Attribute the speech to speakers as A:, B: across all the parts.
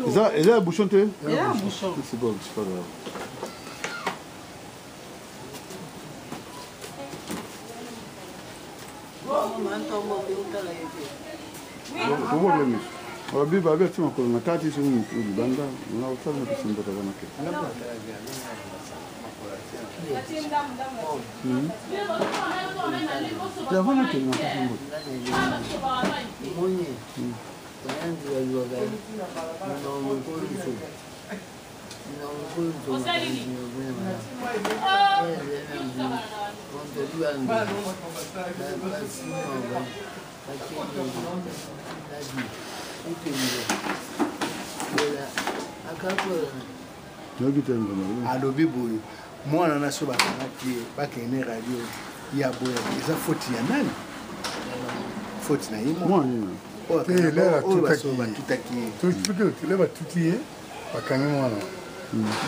A: Eza eza ya bouchon te? Eza bouchon. C'est bon, c'est pas grave. Pourquoi bien Babi babi ati makolo na kati soki motu libanda na otala na kisimbota wana ke. Yango na kende na kisimbota.
B: Alobi boye mwana na so bakangaki ye bakende radio ya boye eza foti ya nani? Foti na ye moko oyo batutaki
C: ye batuti ye bakangi mwana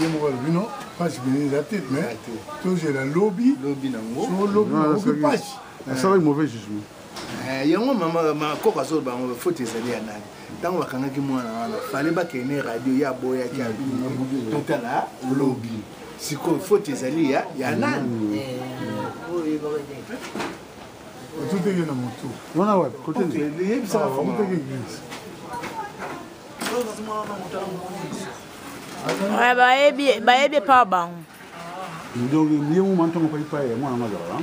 C: ye moko alobi no pasi bene eza te mais tozela lobi
B: lobi nango
C: lobi nakoki pasi
A: asalaki mauvais jugement.
B: Yango mama koko azoloba yango faute ezali ya nani? Ntango bakangaki mwana wana fale bakende radio ye aboyaki abi totala lobi sikoyo faute ezali ya nani?
C: Otuteke na motu
A: wana wapi kote
B: yebisaka
C: otuteke église.
D: Bayebi bayebi epa bango.
A: Donc ye mu mantongo pa ipa ya mwana mazala.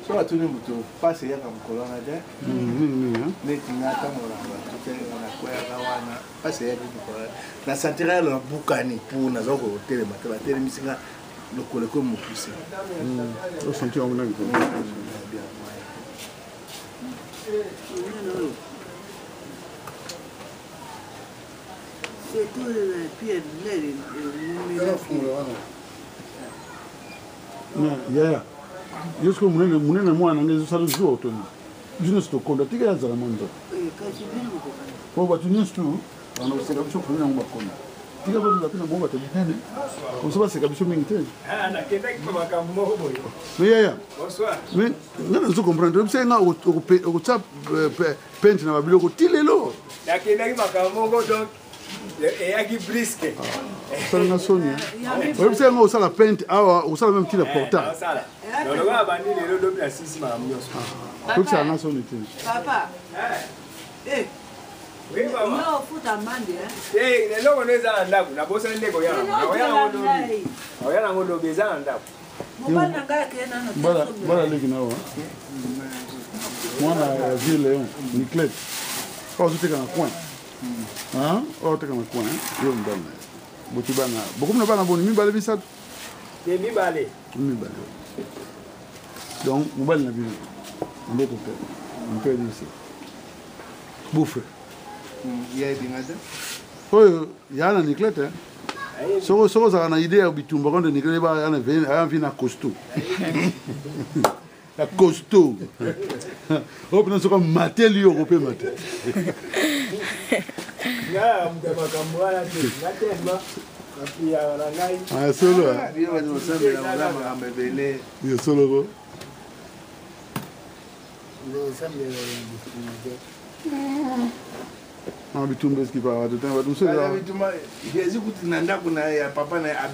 B: So batuni moto mpasi eyaka mokolo wana te neti nga ntango nakweyaka wana mpasi eyaki mokolo wana na sentira yalo nabukani mpo naza kotelema te batelemisi nga lokolo ekomi mokuse.
A: Osentir yango nani? Yaya yo soki monene monene mwana nanga ezosala zuwa otoni biso nyonso tokonda tika ya azala mwa nzoto po bato nyonso tu banda koseka biso famille yango bakonda tika bazala mpe na bango bato minene komso baseka biso mingi te. Mais yaya mais nga nazo comprendre oyebisa nga okotya pente na babiloko ti lelo.
E: Nakendaki makambo moko donc eyaki briske.
A: Osalinga soni oyebisa yango osala pente awa osala meme ntina portail.
E: Lokola bandi lelo lobi na sisi makambo nyonso.
A: Oyebisaka nga soni te.
F: Papa.
E: Oui, mama.
F: Yo futa amande.
E: Eh, eloko no eza na ndako nabosani nde koya nango lobi. Oya nango lobi eza na ndako.
F: Mobali na ngai akeye nano.
A: Bala leki na wa mwana ya vieux Léon Niclette oyo azoteka na coin, oyo azoteka na coin yo mobali na ye boti bana bokomi na bana boni? Mibale, misato?
E: Te, mibale.
A: Mibale. Donc mobali na bino nde tope mpe biso beau-frère oyo yaa na Niclette soko soko ozalaka na idée ya bitumba contre Niclette aya vi na costaud ya costaud oyo mpena soki amateli yo okopema te. Solo yo soloko na bitumba eski pa bato te bato mosusu.
B: Jésus kuti na ndako na ya papa na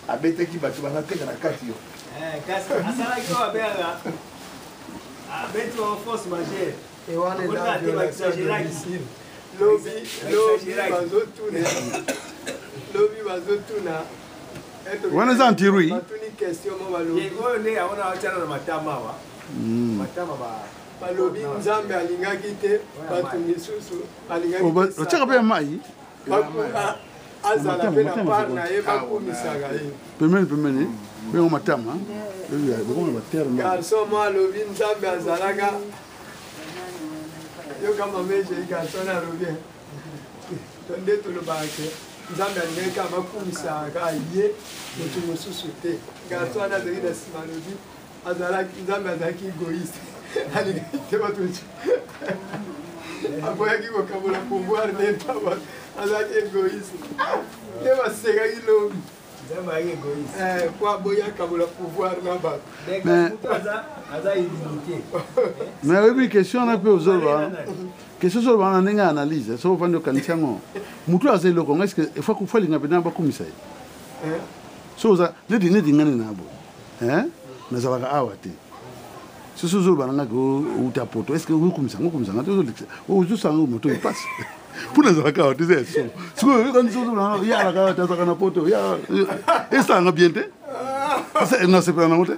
B: abetaki bato bazateka na kati yo.
E: Kasi asalaki oyo abengaka abeti bango force majeure.
G: Wana eza violation domicile. Lobi lobi bazotuna, lobi bazotuna.
A: Wana eza antirui.
G: Batuni question mo balobi
E: oyo nde yango na otyana na matama awa matama ba
G: balobi Nzambe alingaki te bato misusu alingaki
A: otyaka mpe ya mai
G: azala mpe na part na ye bakumisaka ye.
A: Pembeni pembeni bengo matama bokoma baterre.
G: Garçon mo alobi Nzambe azalaka yoka mama ejei garçon alobi to nde tolobaka ke Nzambe alingaki kaka bakumisaka ye moto mosusu te. Garçon wana azalaki na nsima alobi azalaki Nzambe azalaki égoïste alingaki te bato. Aboyaki kokabola pouvoir nde na bato, azalaki égoïste. Nde basekaki lobi.
E: Nzambe ayaki égoïste.
G: Eh, po aboyi akabola pouvoir na bato.
E: Aza illimité.
A: Mais oyebi question wana mpe ozoloba, question ozoloba wana ndenge ya analyse, soki ofandi okanisi yango, motu aza eloko ngo, est-ce faut alinga mpenza bakumisa ye? So oza neti ngani na boye, nazalaka awa te, soki ozoloba na nga ke outa poto, est ce que okumisa ngo, okumisa nga te, ozosala ngo moto epasi mpo nazalaka awa te, eza ya solo. Sikoyo oyokanisi ozoloba ye alaka awa te, azalaka na poto, esalanga bien te, nasepela nango te.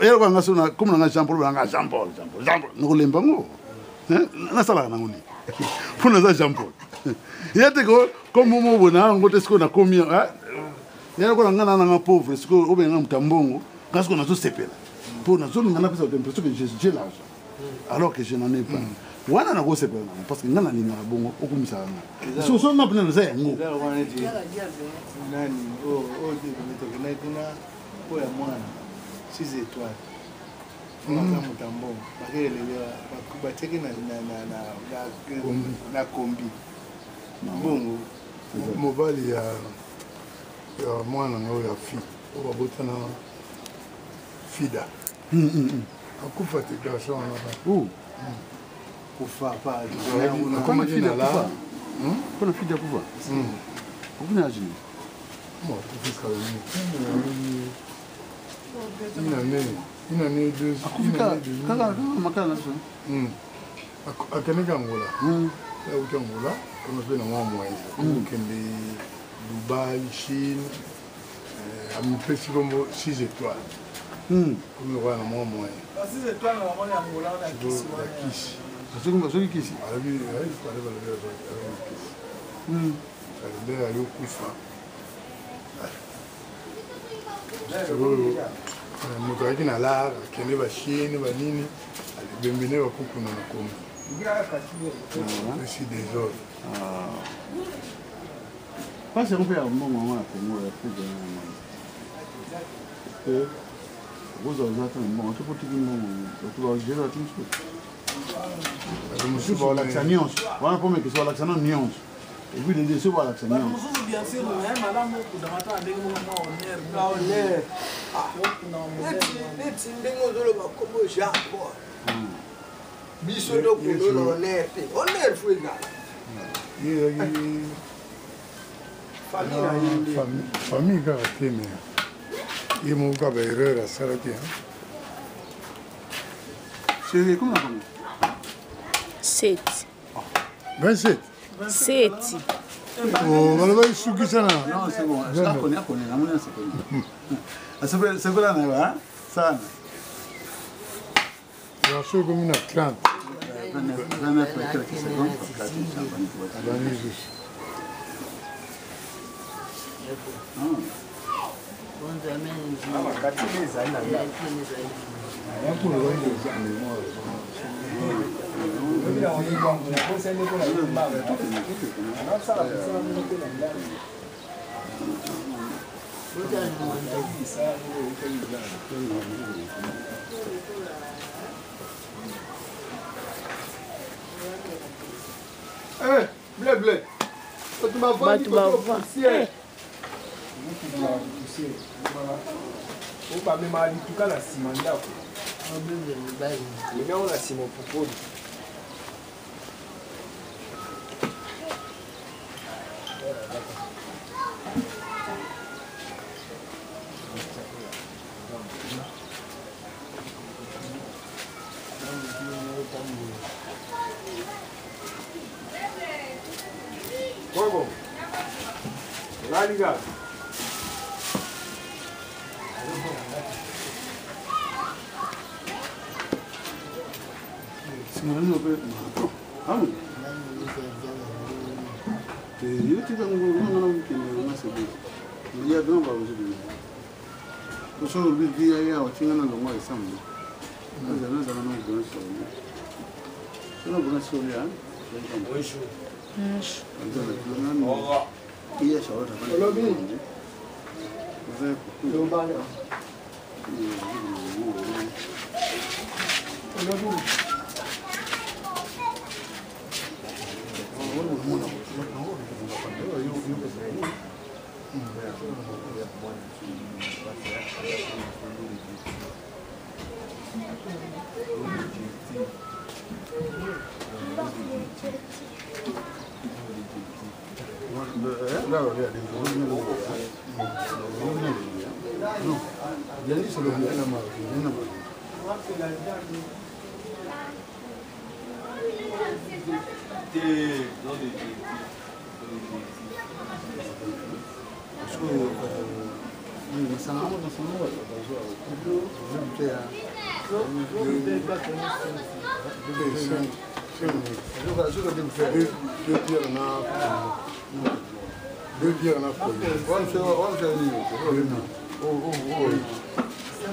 A: Eloko yanga so komi nanga Jean Paul, nanga Jean Paul, Jean Paul, Jean Paul, nakolemba ngo, nasalaka nango nini mpo naza Jean Paul ye te? Comme mo boye na yango te. Sikoyo nakomi ya lokola nga na nanga pauvre, sikoyo obenga moto ya mbongo, nga sikoyo nazosepela mpo nazolinga napesa bato impression que j'ai l'argent alors que je n'en ai pas. Wana nakosepela nango parce que nga nalingaka bongo, okumisaka nga soso nga mpena naza yango.
B: Nani oyo tokendaki kuna mpo ya mwana 6 étoiles, aza moto ya mbongo, bakelelele batiaki na kombi mbongo.
C: Mobali ya mwana nga oyo ya fille oyo babotana Fida akufa te, garçon wana.
B: Kufa.
C: Akomaki na la.
A: Mpona Fida akufa, okuna age nini?
C: Akufi kala mingi, une année, une année, deux.
A: Akufi kaka makala na biso.
C: Akendeki Angola, auti Angola, kama mpe na mwa moyen akokende Dubai, Chine, amipesi kombo 6 étoiles, komi lokola na mwa moyen.
F: 6 étoiles na bango ya Angola wana, kisi wana.
C: Kisi.
A: Soki kisi.
C: Alobi balobi azwaki kisi, nde ayokufa. Sikoyo moto ayaki na lar, akende bachine, banini, alibembene, bakokuna na kombi, esi désordre.
A: Mpasi yango mpe ya mbongo yango na Congo ya Afrique, okozwa oza ata na mbongo soki otiki mbongo, bato bagere bato mosusu, bato mosusu balakisa nyonso wana mpo mekesi, balakisa no nyonso, et puis lede soki balakisa
F: bato
A: nyonso.
F: Mosusu bien sûr, mais malamu okundaka ata na ndenge moko mwa honneur.
G: Neti ndenge ozoloba kombo Jean Paul, biso tokundola honneur te, honneur faut ezala.
C: Ye ezalaki
G: famille na ye nde.
C: Famille kaka te, mais ye moko kaka baerreur asalaki.
A: Chérie, comment on
D: 7.
C: 27.
D: 7.
C: Oh, balobaki sukisa na.
A: Non, c'est bon. Akoni, akoni, namoni asepeli. Asepela na yo, hein? Sana.
C: Garçon ekomi na 30.
A: 29 et quelques secondes.
C: Abandi lisusu.
E: Awa kati ezali na ndako. Nabosani mpo na mbango, nasala mosala moko te na ndako.
G: Eh, bleu bleu. Bato bavandi
D: Bato
G: koto
D: bava-
G: poussière.
E: Oyo bamemaka lituka na nsima ndako, memango na nsima opupoli. Koko olali kaka.
A: Amu. Yo tika ngo nga na weekend nga c'est bon. Il y a grand ba aujourd'hui. Oso bi bi ya ya otinga na longo ensemble. Naza naza na bon solo. Solo bon solo ya.
E: Bonjour.
A: Iya Charlotte.
G: Olobi. Loba. Olobi.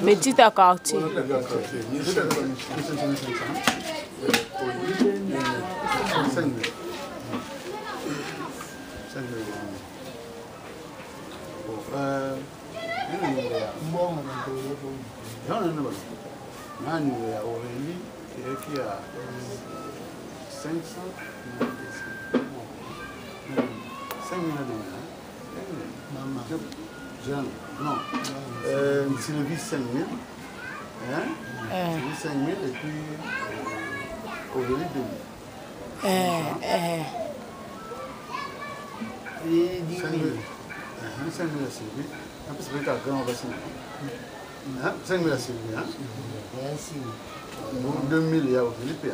D: Petit à quartier.
A: Nani ya Aurélie qui a 500 5 000 Jeanne, non. Sylvie 5 000. Hein? Sylvie 5 000 et puis Aurélie 2 000. 5 000. 5 000 à Sylvie. En plus, c'est un grand bassin. 5 000 à Sylvie. Hein? 2 000 il y a Aurélie P.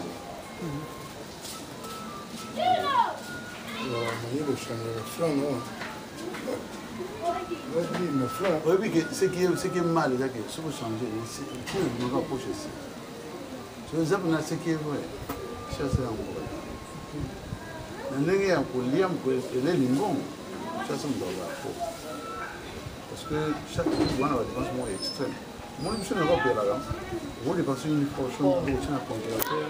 A: Oui, mais ce qui est mal, c'est que ce que changer, c'est que nous avons ici. Ce qui est vrai, c'est ça. Ndenge ya kolia eleli mbongo chasse moto azala fo parce que chaque wana badepense moko extrême omoni biso na kopelaka okodepense une portion otie na congélateur.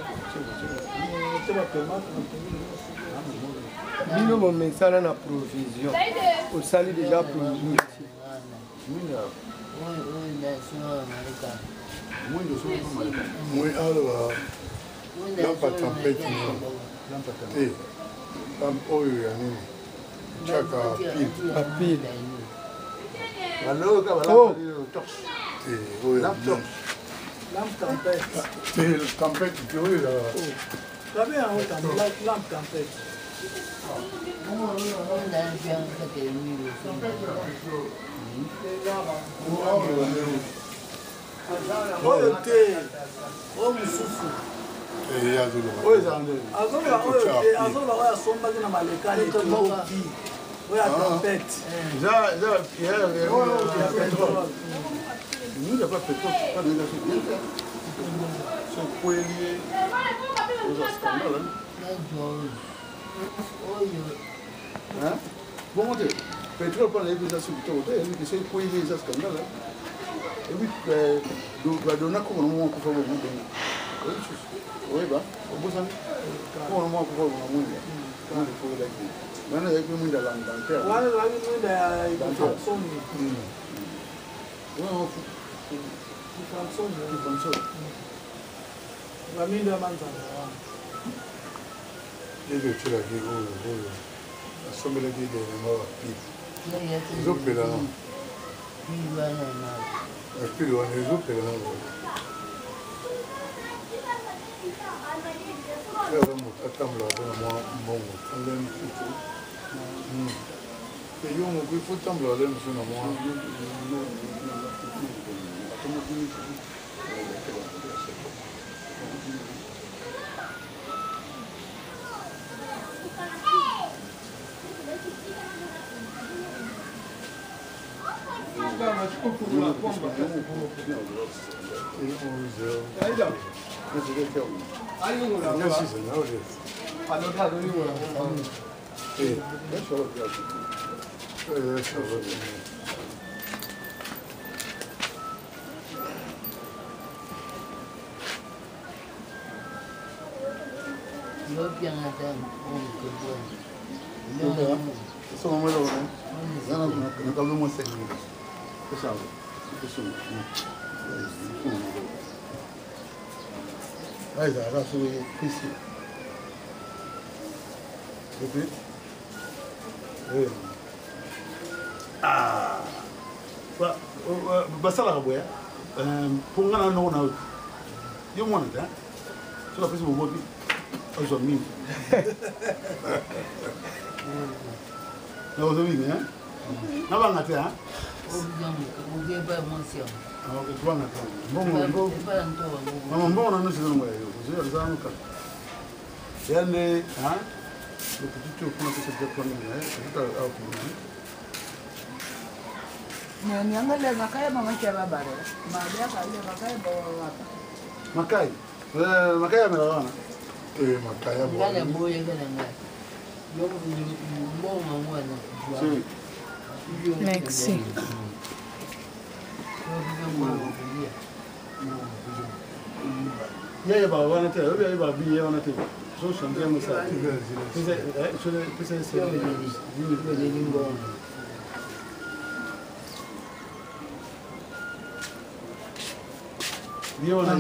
G: Bino bomesana na provision, osali déjà provision.
C: Moi aloba lampa tempête te, lampe oyo ya nini tiaka pile.
G: Bapile
F: Lampe tempête.
C: Te, tempête te, oyo
F: lampe tempête.
G: Oyo te, oyo mosusu. Azoloba oyo te, azoloba oyo asombaki na malekani etoki, oyo ya tempête.
A: Bongo te, pétrole mpona yebi eza soki kitoko te, yebi soki ekweli eza scandale. Ebi badona koko na mwa kufa bongo dona oyeba obosani koko na mwa kufa bongo mwinda mwinda efokelaki wana ezalaki mpe mwinda dentaire.
F: Wana ezalaki mwinda ya Samsung.
A: Samsung
F: baminda ya manzana wana.
C: Eke otielaki oyo oyo asombelaki dernièrement bapile ezopela na bapile wana ezopela na aza moto atambolaka mpe na mwa mbongo tanda mosusu te, yo moko ifo tambolaka nde mosusu na mwa.
A: Ezalaka soki pesi. Et puis, eh. Ah. Basalaka boye mpo nga na noko na yo mwana te soki apesi boboki azwa mingi nakozwa mingi nabanga te tobanga te mama mbongo na nyonso eza nango ya yo eza nango kaka ya nde le petit tour kuna pesa deja plan na ye azuta awa kuna. Makai makai amela wana.
C: Makai
D: Merci.
A: Ye ayebaka wana te, oyebi ayebaka biye wana te. So change yango sa. Pesa biye wana.